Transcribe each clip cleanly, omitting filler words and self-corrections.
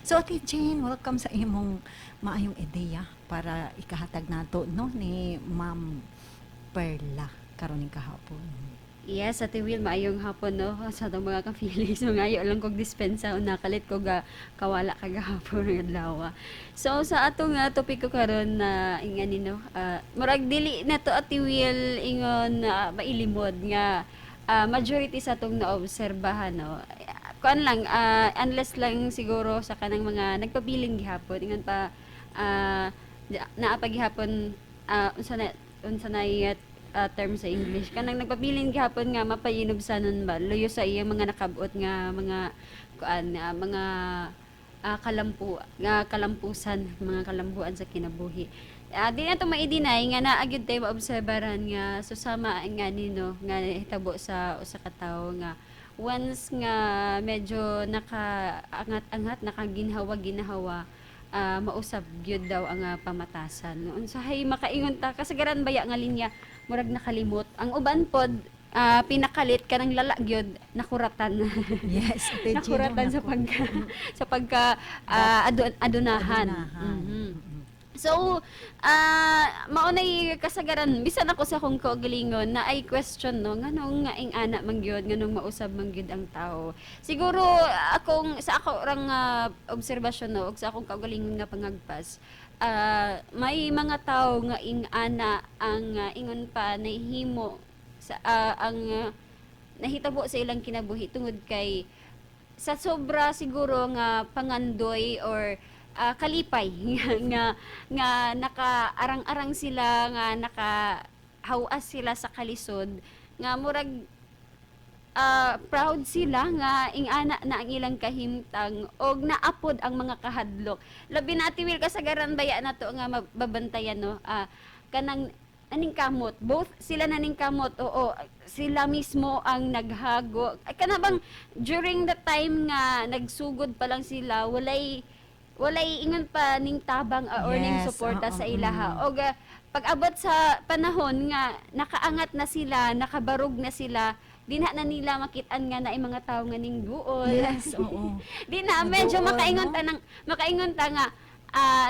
So Ate Jane, welcome sa imong maayong ideya para ikahatag nato, no, ni Ma'am Perla karon ning kahapon. Yes, Ate Will, maayong hapon, no, sa atong mga ka-feelings. So, ngayo lang kog dispensa o nakalit ko ga kawala kagahapon ng adlaw. So, sa atong topic ko karon na ingani, no, murag dili na to, Ate Will, ingon mailimod nga majority sa atong naobserbahan, no. Kuan lang, unless lang siguro sa kanang mga nagpabilin gihapon, ingon pa naa pa gihapon, unsa na term sa English, kanang nagpabilin gihapon nga mapayinubsanon ba luyo sa iyang mga nakabot nga mga kuan, mga kalampu nga kalampusan, mga kalambuan sa kinabuhi. Di na to mai-deny nga naa gyud tay maobserbaran nga susama nga nino nga hitabo sa usa ka tawo nga once nga medyo nakaangat-angat, nakaginhawa-ginhawa, mausab gyud daw ang pamatasan. Unsahay makaingon ta, kasagaran baya nga linya murag nakalimot. Ang uban pod, pinakalit kanang lala gyud, nakuratan. Yes, Ate Jane, Nakuratan sa naku. Pagka sa pagka adunahan. Adunahan. So, mao nay kasagaran bisan ako sa akong kaugalingon na ay question, no, nganong nga ing-ana man gyud, nganong mausab man gyud ang tao. Siguro akong sa ako rang obserbasyon, no, ug sa akong kaugalingon nga pangagpas, may mga tao nga ing-ana ang ingon pa nahimo sa ang nahitabo sa ilang kinabuhi tungod kay sa sobra siguro nga pangandoy or kalipay nga nga, nga nakaarang-arang sila, nga nakahawas sila sa kalisod, nga murag proud sila nga ing-ana na ang ilang kahimtang og naapod ang mga kahadlok. Labi na, Ate Will, kasagaran baya nato nga mababantayan, no, kanang aning kamot, both sila naning kamot, oo, sila mismo ang naghago. Ay, kana bang during the time nga nagsugod pa lang sila, walay walay ingon pa ning tabang or ning suporta sa ilaha og pag-abot sa panahon nga nakaangat na sila, nakabarog na sila, di na na nila makit-an nga naay mga tawo nga ning duol. Di na medyo Naduol, makaingon no? ta ng makaingon ta nga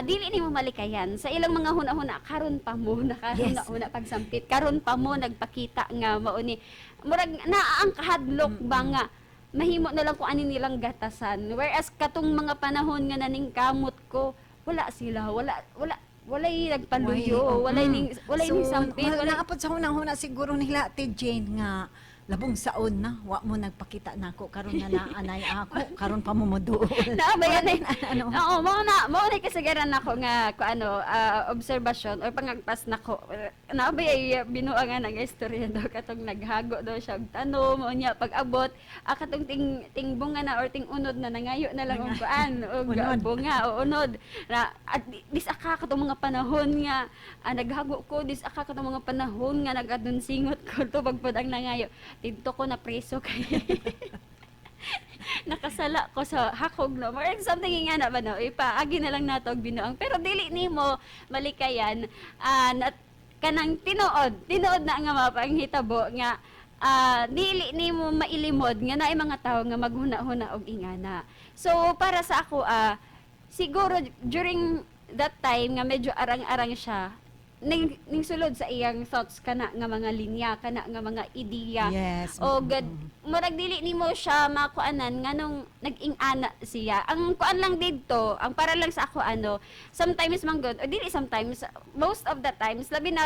dili nimo malikayan sa ilang mga huna-huna, karon pa mo nakahuna-huna pagsampit, karon pa mo nagpakita nga mao ni murag naa ang kahadlok ba nga mahimo na lang kung ani nilang gatasan, whereas katong mga panahon nga naning kamot ko, wala sila, wala wala walay nagpaluyo, walay ning walay So, ning sampit, walay naapod sa hunang-huna siguro nila, Ate Jane, nga labong saon na wa mo nagpakita nako, karon nga naanay ako, karon pa mo moduol. Naa ba yan eh? Ano? Oo, mao na kasagaran nako nga ko ano, obserbasyon or pangagpas nako. Naa ba ay binuangan ang istorya daw katong naghago daw siya og tanom unya pag abot katong ting ting bunga na or ting unod na, nangayo na lang og kuan og Unod. Bunga o unod na at disaka katong mga panahon nga naghago ko, disaka katong mga panahon nga nagadun singot ko, tubag pod ang nangayo didto ko na preso kay nakasala ko sa hakog, no, or something nga na ba, no, ipaagi na lang nato og binuang, pero dili nimo malikayan na, kanang tinuod tinuod na nga mapanghitabo nga dili nimo mailimod nga naay mga tawo nga maghuna-huna og ingana. So para sa ako, siguro during that time nga medyo arang-arang siya, ning sulod sa iyang thoughts kana nga mga linya, kana nga mga ideya o gad murag dili nimo siya makuanan nganong nag-ing-ana siya. Ang kuan lang didto, ang para lang sa ako ano, sometimes man gud, o dili sometimes, most of the times, labi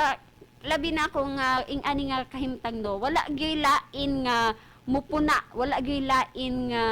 na kung ing-ani nga kahimtang, no, wala gyud lain nga mupuna, wala gyud lain nga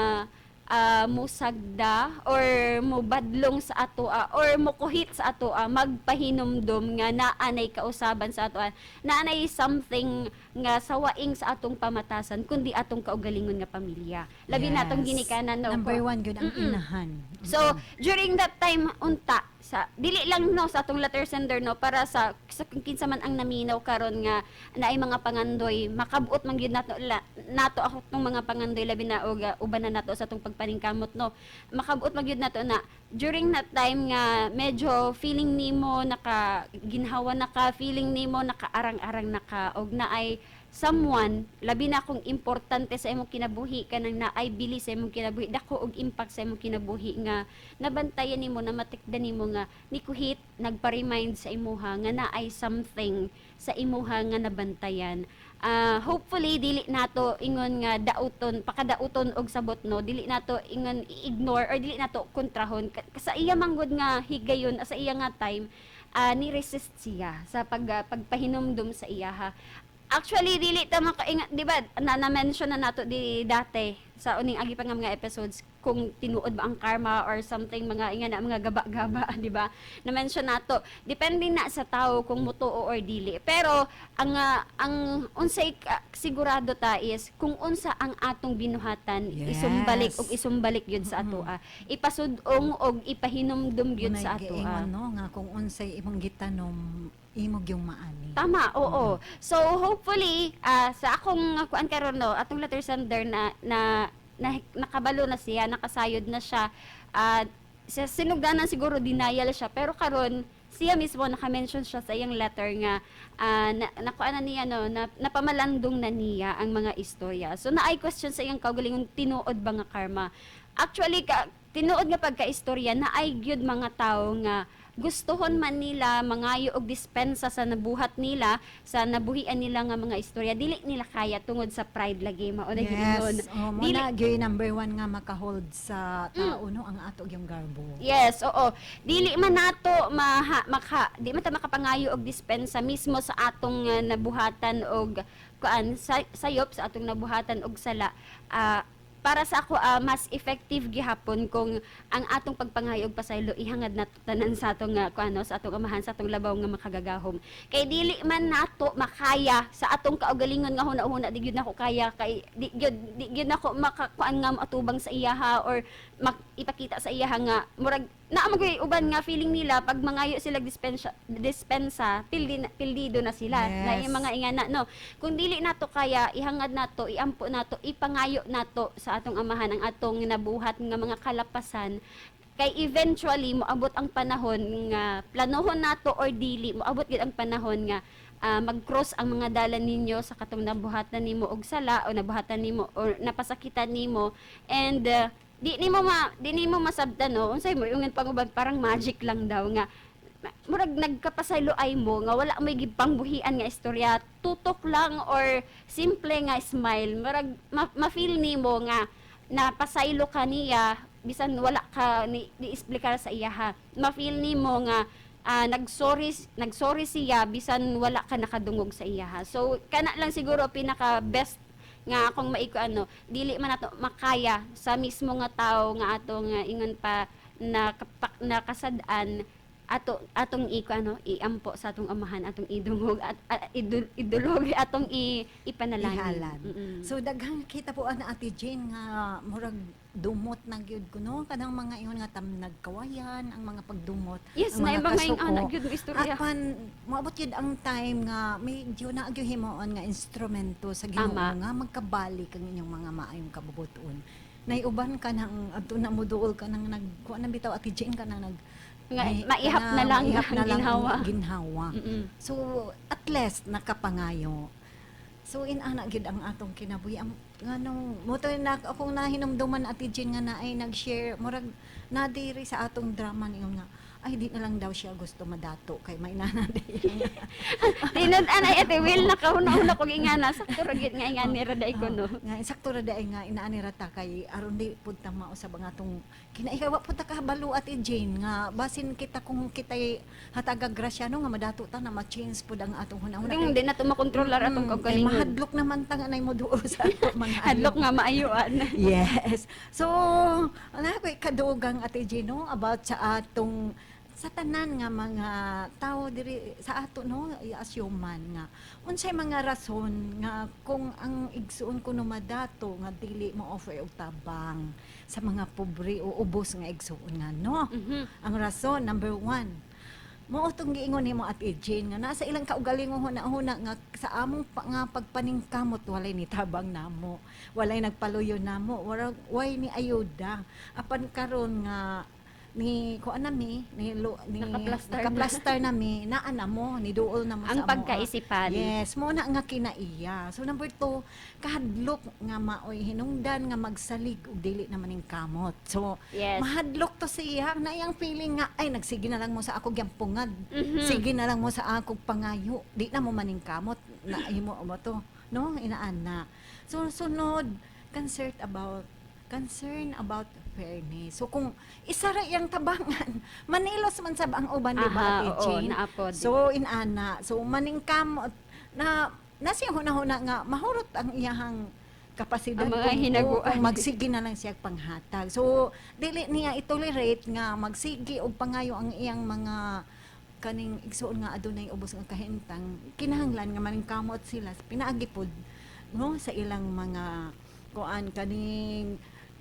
musagda or mubadlong sa atoa or mukuhit sa atoa, magpahinumdom nga naanay kausaban sa atoa, naanay something nga sawaing sa atong pamatasan kundi atong kaugalingon nga pamilya, labi na atong ginikanan, no. Number one gyud ang inahan. So, during that time, unta, sa, dili lang, no, sa atong letter sender, no, para sa kung kinsa man ang naminaw karon nga naay mga pangandoy, makabot man gyud nato nato ako tong mga pangandoy, labi na og uban na nato sa atong pagpaningkamot, no, makabot man gyud nato na during that time nga medyo feeling nimo naka ginhawa na ka, feeling nimo nakaarang-arang na ka og naay Someone, labi na kung importante sa imong kinabuhi, kanang naay bili sa imong kinabuhi, dako og impact sa imong kinabuhi nga nabantayan nimo, na matikdan nimo nga nikuhit, nagpa-remind sa imuha nga naay something sa imuha nga nabantayan. Hopefully dili nato ingon nga dauton, pakadauton og sabot, no? Dili nato ingon i-ignore or dili nato kontrahon. Sa iya manggod nga higayon, sa iya nga time, ni resist siya sa pagpahinumdum sa iya ha. Actually, dili ta makaingat, di ba? Na, na-mention na nato di dati sa uning agi pa nga mga episodes kung tinuod ba ang karma or something, mga inga na mga gaba-gaba, di ba? Na-mention nato. Depende na sa tao kung mutuo or dili. Pero ang unsay sigurado ta is kung unsa ang atong binuhatan, isumbalik og isumbalik yun sa atoa. Ipasud-ong og ipahinumdum gyud sa Muna'y atoa. Giingon, no, nga kung unsay imong gitanom, imo gyung maani. Tama, oo. So hopefully, sa akong kuan karon, no, atong letter sender na nakabalo na siya, nakasayod na siya. Sa sinugdanan siguro denial siya, pero karon siya mismo naka-mention siya sa iyang letter nga na, nakuha na niya, no, na, napamalandong na niya ang mga istorya. So naay question sa iyang kaugalingon, tinuod ba nga karma? Actually ka, tinuod nga pagka-istorya, naay gyud mga tao nga gustuhon man nila mangayo og dispensa sa nabuhat nila, sa nabuhian nila nga mga istorya, dili nila kaya tungod sa pride lagi, mao na giingon. Yes. Oh, mo na gyud number one nga makahold sa tao, no, ang ato gyung garbo. Yes, oo. Dili man nato maha, maka di man ta makapangayo og dispensa mismo sa atong nabuhatan og kuan sa, sayop sa atong nabuhatan og sala. Para sa ako, mas effective gihapon kung ang atong pagpangayo og pasaylo ihangad nato tanan sa atong kuan, no, sa atong Amahan, sa atong Labaw nga Makagagahom, kay dili man nato makaya sa atong kaugalingon nga huna-huna, di gyud nako kaya kay di gyud nako makakuan nga moatubang sa iyaha or ipakita sa iyaha nga murag naa man gyud uban nga feeling nila pag mangayo sila dispensa dispensa, pildi na, pildido na sila na yung mga ingana, no? Kung dili nato kaya, ihangad nato, iampo nato, ipangayo nato sa atong Amahan ang atong nabuhat nga mga kalapasan, kay eventually moabot ang panahon nga planohon nato or dili, moabot gid ang panahon nga mag-cross ang mga dalan ninyo sa katong nabuhatan nimo og sala o nabuhatan nimo or napasakitan nimo, and di nimo masabtan, no, unsay mo yung panguban, parang magic lang daw nga murag nagkapasaylo ay mo nga wala may gipangbuhian nga istorya, tutok lang or simple nga smile, murag ma-feel nimo nga napasaylo ka niya bisan wala ka ni, ni explicar sa iya ha. Ma-feel nimo nga nagsorry siya bisan wala ka nakadungog sa iya ha. So kana lang siguro pinaka best nga akong maiko ano, dili man nato makaya sa mismo nga tao nga atong ingon pa na nakasad-an, ato atong iko ano, iampo sa atong Amahan, atong idungog at idulog, atong ipanalangin. Ihalad. Mm-mm. So daghang kita po ana, Ate Jane, nga murag dumot na gyud kuno kanang mga ingon nga tamnag kawayan ang mga pagdumot, ang na mga mga kasuko. Anak gyud mo istorya. Apan moabot gyud ang time nga medyo na gyud himuon nga instrumento sa Ginoo nga magkabalik ang inyong mga maayong kabubuton. Naiuban ka nang adto na mo duol ka nang nagkuan na bitaw, Ate Jane, ka nang nag Nga, maihap na lang maihap na ang lang ginhawa. Ang ginhawa. So at least nakapangayo. So inana gid ang atong kinabuhi. Ang nganong mo to na akong nahinumduman, Ate Jean, nga naay nag-share murag na diri sa atong drama niyon nga ay di na lang daw siya gusto madato kay may nana di. Tinud anay, Ate Will, nakahuna-huna ko ingana, sakto ra gyud nga ingani ra day ko, no. Nga sakto ra day nga inaani ra ta kay aron di pud ta mausab ang atong kinaihawa pud ta kabalo, Ate Jane, nga basin kita kung kitay hatagag grasya, no, nga madato ta na ma-change pud ang atong hunahuna. Kung di na to makontrolar atong Kay kaugalingon. mahadlok naman ta nga nay mo duol sa ato mga Hadlok nga maayuan. Yes. So, ano ko kadugang, Ate Gino, about sa atong sa tanan nga mga tao diri sa ato, no, as human, nga unsay mga rason nga kung ang igsuon kuno madato nga dili mo offer og tabang sa mga pobre o ubos nga igsuon nga, no? Ang rason number one, mao tong giingon nimo, Ate Jane, nga nasa ilang kaugalingon huna-huna nga sa among nga pagpaningkamot walay ni tabang namo, walay nagpaluyo namo, warag way ni ayuda, apan karon nga Ni kuan na mi ni, ni Naka-plaster na. Naka-plaster na mi, naa na mo ni duol na mo Ang sa amoa. pagkaisipan. Yes, mo na nga kinaiya. So number 2, kahadlok nga maoy hinungdan nga magsalig og dili na maning kamot. So mahadlok to siya na iyang feeling nga, "Ay, nagsige na lang mo sa ako gyang pungad. Sige na lang mo sa akong pangayo. Di na mo maning kamot na himo mo to." No, inaan na. So sunod, concern about fairness. So kung isa ra iyang tabangan, manilos man sab ang uban, di ba, Ate Jane? Naa pod. So inana, so maningkamot na nasiya huna-huna nga mahurot ang iyahang kapasidad Ang mga kung, hinaguan. Kung magsige na lang siya panghatag. So dili niya itolerate nga magsige og pangayo ang iyang mga kaning igsuon nga adunay ubos nga kahimtang, kinahanglan nga maningkamot sila pinaagi pod, no, sa ilang mga kuan, kaning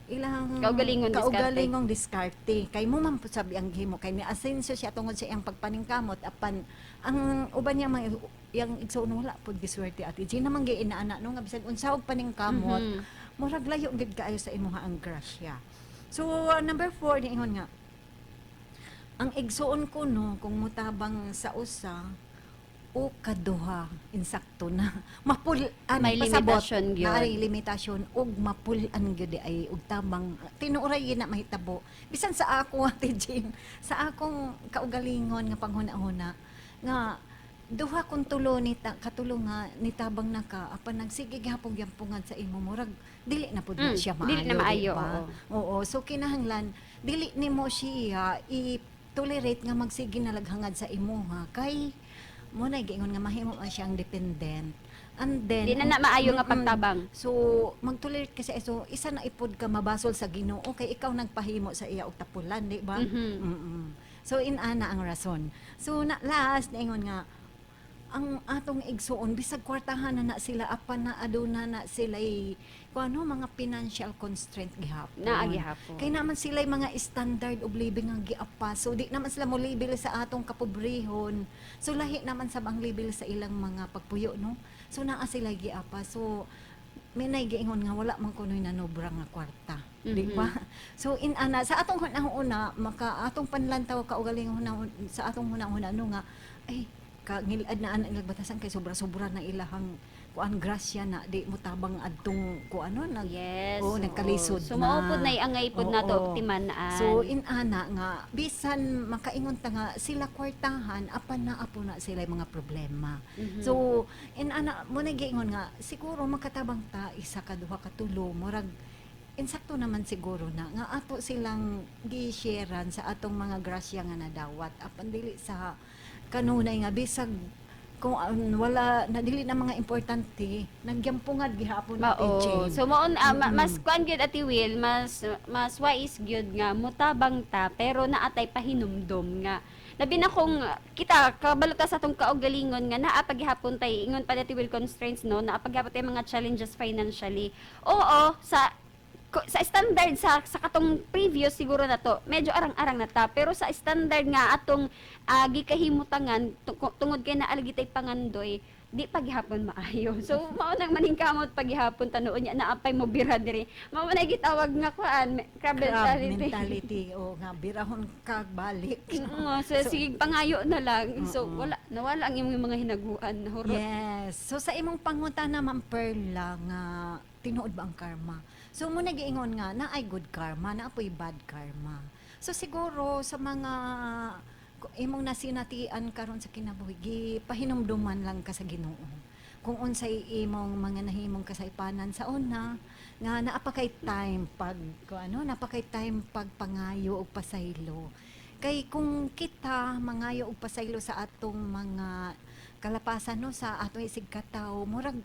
ilang Kaugalingong diskarte. Kaugalingong diskarte, kay mo man pud sabi ang gihimo kay ni asenso siya tungod sa iyang pagpaningkamot, apan ang uban niya mga iyang igsuon wala pud giswerte, Ate Gina, man gyud inaana, no, nga bisag unsa og paningkamot, murag layo gid kaayo sa imuha ang grasya. So number 4, niingon nga ang igsuon ko, no, kung mutabang sa usa o kaduha, insakto na, mapul-an. May pasabot, limitasyon gyud. Naay limitasyon ug mapul-an gyud di ay og tabang. Tinuoray gyud na mahitabo bisan sa ako, Ate Jane, sa akong kaugalingon nga panghuna-huna nga duha kung tulo ni ta, katulo nga nitabang na ka, apan nagsige gihapon gyapungad sa imo, murag dili na pud na siya maayo, Dili na maayo, di ba? Oo, so kinahanglan dili nimo siya i-tolerate nga magsige na laghangad sa imuha kay mo na giingon nga mahimo man siyang dependent. And then Di na na maayo nga pagtabang. So magtolerate kasi, so isa na ipod ka mabasol sa Ginoo kay ikaw nagpahimo sa iya og tapulan, di ba? Mhm. So inana ang rason. So na last, naingon nga ang atong igsuon, bisag kwartahan na na sila, apan na aduna na sila kung ano, mga financial constraint gihapon. Naa gihapon. Kay naman sila mga standard of living ang giapa. So di naman sila mo label sa atong kapobrehon. So lahi naman sab ang label sa ilang mga pagpuyo, no. So naa sila giapa. So may giingon nga wala man kunoy nanobra nga kwarta. Di ba? So inana sa atong hunahuna, maka atong panlantaw kaugaling hunahuna, sa atong hunahuna, no, nga ay kangilad na ana ilang batasan kay sobra-sobra na ilahang kuan, grasya na di mo tabang adtong kuan, ano, nag oo, nagkalisod So mao na. Pod na angay pod nato timan-an. So inana nga bisan makaingon ta nga sila kwartahan, apan naa po na sila mga problema. So inana mo na giingon nga siguro makatabang ta isa ka, duha ka, tulo, murag insakto naman siguro na nga ato silang gi-sharean sa atong mga grasya nga nadawat, apan dili sa kanunay nga bisag kung wala na, dili na mga importante, nagyampungad gihapon, Ate Mao. Jane. So maon mas kuan gyud, Ate Will, mas mas wise gyud nga mutabang ta pero naatay pahinumdom nga labi na kung kita kabalo ta sa atong kaugalingon nga naa paghapon tay, ingon pa ni Ate Will, constraints, no, naa paghapon tay mga challenges financially. Oo, sa standard sa katong previous siguro na to medyo arang-arang na ta, pero sa standard nga atong gikahimutangan tungod kay naa lagi tay pangandoy, di paghapon maayo. So mao nang maningkamot paghapon tanuon niya naapay mo bira diri. Mao na gitawag nga kuan, crab Crab mentality. Mentality o nga birahon kag balik. Oo, so, sige pangayo na lang. So wala, nawala ang imong mga hinaguan, nahurot. Yes. So sa imong pangutana, Ma'am Perla, nga tinuod ba ang karma? So mo nagiingon nga naay good karma, naa po'y bad karma. So siguro sa mga imong nasinatian karon sa kinabuhi, pahinumduman lang ka sa Ginoo. Kung unsay imong mga nahimong kasaypanan sa una, nga naa pa kay time pag kung ano, naa pa kay time pagpangayo og pasaylo. Kay kung kita mangayo og pasaylo sa atong mga kalapasan, no, sa atong isig katawo, murag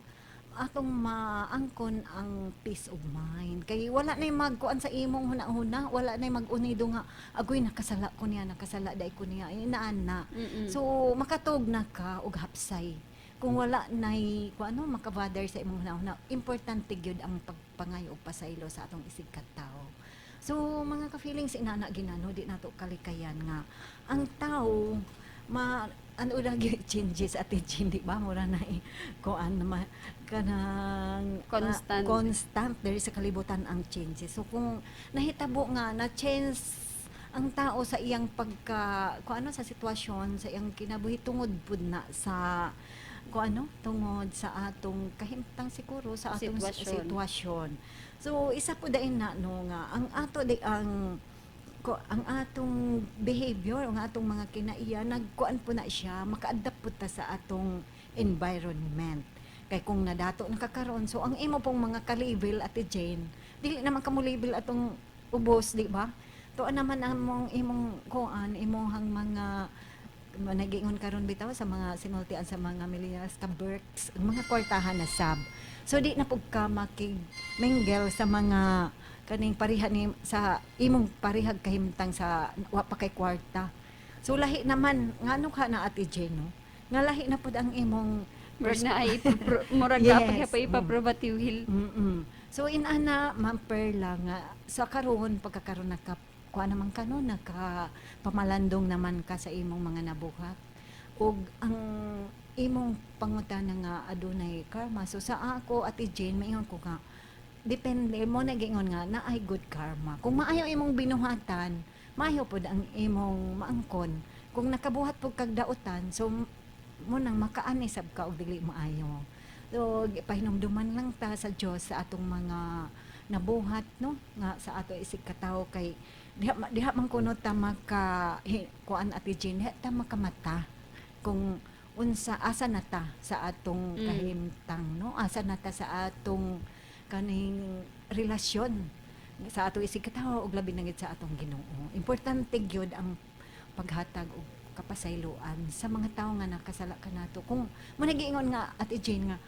atong maangkon ang peace of mind kay wala nay magkuan sa imong huna-huna, wala nay mag-unido nga, "Agoy, nakasala ko niya, nakasala dai ko niya," inaan na. So makatog na ka og hapsay kung wala nay kung ano makabother sa imong huna-huna. Importante gyud ang pagpangayo og pasaylo sa atong isig katawo. So mga ka-feelings, inana ginano, di nato kalikayan nga ang tao ma ano lagi changes, Ate Jean, di ba? Mura na eh, kuan ma kanang Constant. Constant diri sa kalibutan ang changes. So kung nahitabo nga na change Ang tao sa iyang pagka kung ano sa sitwasyon sa iyang kinabuhi tungod pud na sa kung ano, tungod sa atong kahimtang siguro, sa atong sitwasyon. Sitwasyon. So isa po dain na, no, nga ang ato di ang ko ang atong behavior, ang atong mga kinaiya, nagkuan po na siya, maka-adapt po ta sa atong environment. Kay kung nadato na ka karon, so ang imo pong mga ka-level, Ate Jane, dili naman kamo level atong ubos, di ba? Tuan naman ang mong imong kuan, imong mga nagingon karon bitaw sa mga sinultian sa mga millennials ka Berks, ang mga kwartahan na sab. So di na pug ka makig mingle sa mga kaning pareha ni sa imong parehag kahimtang sa wa pa kay kwarta. So lahi naman ngano ka na, Ate Jane, no? Nga lahi na pud ang imong Murag na ay murag na pa ipaprove, Ate Will. So inana, Ma'am Perla, nga sa karon pagkakaron naka kuha naman ka, no, naka pamalandong naman ka sa imong mga nabuhat ug ang imong pangutana nga adunay karma. So sa ako, Ate Jane, maingon ko nga depende mo nagingon nga naay good karma. Kung maayo imong binuhatan, maayo pod ang imong maangkon. Kung nakabuhat pud kag dautan, so mo nang makaani sab ka og dili maayo. So pahinumduman lang ta sa Dios sa atong mga nabuhat, no, nga sa ato isig katawo, kay diha man kuno ta maka kuan, Ate Jane, diha ta makamata kung unsa, asa na ta sa atong kahimtang, no, asa na ta sa atong kaning relasyon sa ato isig katawo ug labi na gid sa atong Ginoo. Importante gyud ang paghatag og kapasayloan sa mga tawo nga nakasala kanato. Kung mo nagiingon nga, Ate Jane, nga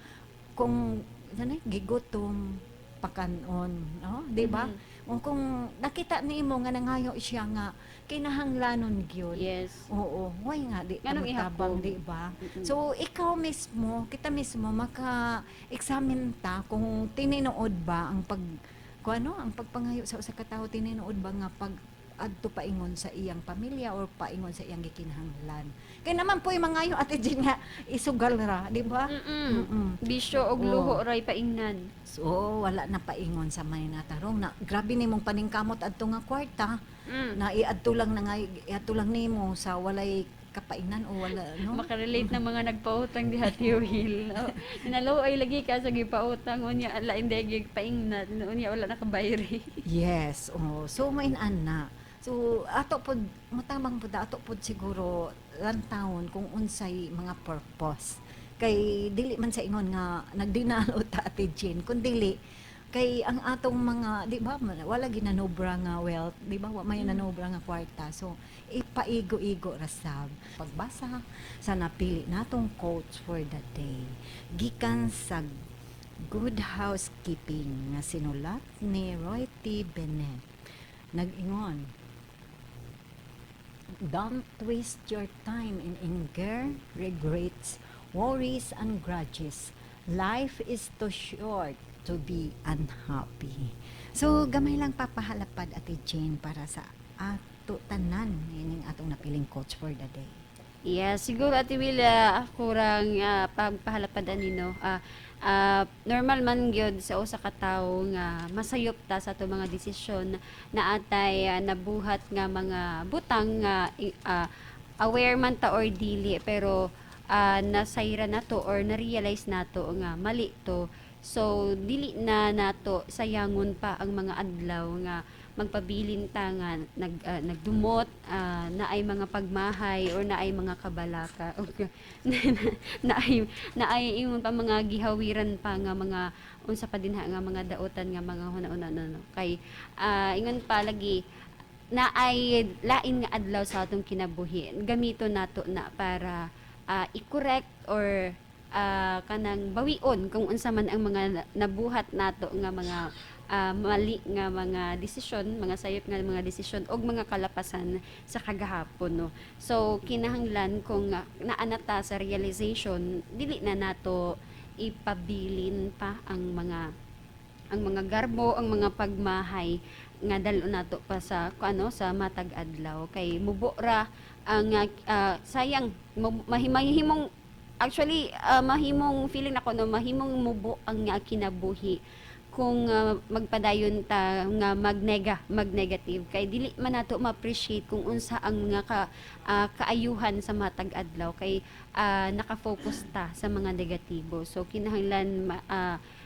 kung ano, gigutom, pakanon, no, di ba? Mhm. Kung nakita nimo nga nangayo siya nga kinahanglanon gyud. Oo, why nga di ka Nganong motabang, ihapon? Di ba? Mm-mm. So ikaw mismo, kita mismo maka-examine ta kung tininood ba ang pag kung ano, ang pagpangayo sa usa ka tawo, tinuod ba nga pag adto paingon sa iyang pamilya or paingon sa iyang gikinahanglan. Kay naman po yung mangayo, Ate Jean, nga isugal ra, di ba? Bisyo og luho ray paingnan. So wala na paingon sa may natarong na grabe nimong paningkamot adto nga kwarta na iadto lang na nga iadto lang nimo sa walay kapainan o wala, no? Makarelate na mga nagpautang diha, Ate Will. Oh, ay lagi ka sa gipautang, unya ala hindi gyud paingnan, unya wala nakabayri. Yes, oh. So main-an na. So ato pod matamang pod, ato pod siguro lantawon kung unsay mga purpose. Kay dili man sa ingon nga nagdinalo ta, Ate Jean, kun dili kay ang atong mga, di ba, wala ginanobra nga wealth, di ba, wa may nanobra nga kwarta. So ipaigo-igo ra sab. Pagbasa sa napili natong quotes for the day gikan sa Good Housekeeping nga sinulat ni Roy T. Bennett. Nag-ingon, "Don't waste your time in anger, regrets, worries, and grudges. Life is too short to be unhappy." So, gamay lang papahalapad, Ate Jane, para sa ato tanan ining atong napiling quotes for the day. Yeah, siguro, Ate Will, ako rang pagpahalapadan nino. Normal man gyud sa usa ka tawo nga masayop ta sa ato mga desisyon na atay nabuhat nga mga butang nga aware man ta or dili, pero nasayra nato or na-realize nato nga mali to. So dili na nato sayangon pa ang mga adlaw nga magpabilin ta nga nagdumot, na ay mga pagmahay or na ay mga kabalaka na ay ingon pa mga gihawiran pa nga mga unsa pa dinha nga mga dautan nga mga huna-huna, no, kay ingon pa lagi na ay lain nga adlaw sa atong kinabuhi, gamiton nato na para i-correct or kanang bawion kung unsa man ang mga nabuhat nato nga mga mali nga mga desisyon, mga sayop nga mga desisyon og mga kalapasan sa kagahapon, no. So kinahanglan kung naa na ta sa realization, dili na nato ipabilin pa ang mga garbo, ang mga pagmahay nga dalo nato pa sa ano sa matag adlaw, kay mubo ra ang sayang mahimong actually mahimong feeling nako, no, mahimong mubo ang kinabuhi. Kung magpadayon ta nga magnega, magnegative, kay dili man nato ma-appreciate kung unsa ang mga kaayuhan sa matag adlaw kay naka-focus ta sa mga negatibo. So kinahanglan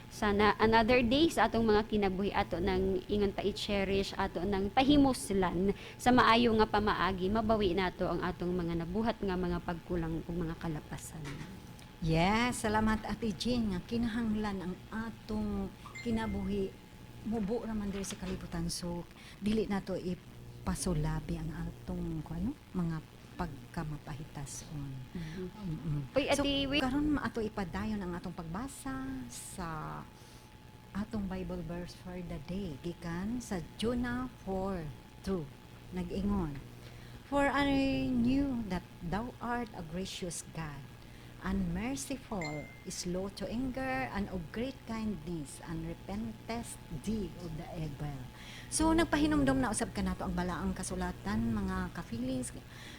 sana another day sa atong mga kinabuhi, ato nang ingon pa i-cherish, ato nang pahimuslan sa maayo nga pamaagi, mabawi nato ang atong mga nabuhat nga mga pagkulang ug mga kalapasan. Yes, salamat, Ate Jean, nga kinahanglan ang atong kinabuhi mubo ra man diri sa kalibutan, so dili nato ipasulabi ang atong kuan, no, mga pagkamapahitason. Uy, So, Ate Will. Karon ato ipadayon ang atong pagbasa sa atong Bible verse for the day gikan sa Jonah 4:2. Nag-ingon, "For I knew that thou art a gracious God and merciful, slow to anger, and of great kindness, and repentest thee of the evil." So nagpahinumdom na usab kanato ang balaang kasulatan, mga ka-feelings,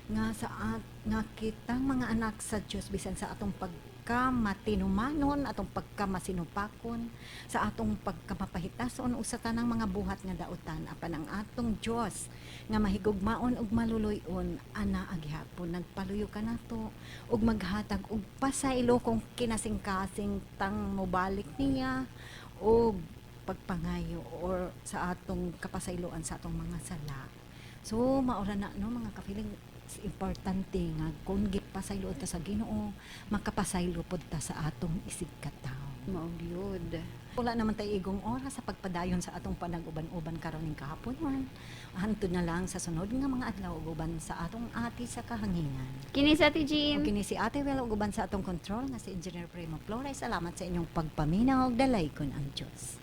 nga sa at, nga kitang mga anak sa Dios, bisan sa atong pagkamatinumanon, atong pagkamasinupakon, sa atong pagkamapahitason o sa tanang mga buhat nga dautan, apan ang atong Dios nga mahigugmaon ug maluluy-on ana gihapon nagpaluyo kanato ug maghatag og pasaylo kung kinasingkasing tang mobalik niya og pagpangayo or sa atong kapasayloan sa atong mga sala. So maura na, no, mga ka-feeling, importante nga kung gipasaylo ta sa Ginoo, makapasaylo pod ta sa atong isig katawo. Mao gyud. Wala naman tayo igong oras sa pagpadayon sa atong panag-uban-uban karon ning kahaponon. Hantod na lang sa sunod nga mga adlaw ug uban sa atong ati sa kahanginan. Kini sa Ate Jean. Ug kini si Ate Well ug uban sa atong control nga si Engineer Primo Flores. Salamat sa inyong pagpaminaw. Dalaygon ang Dios.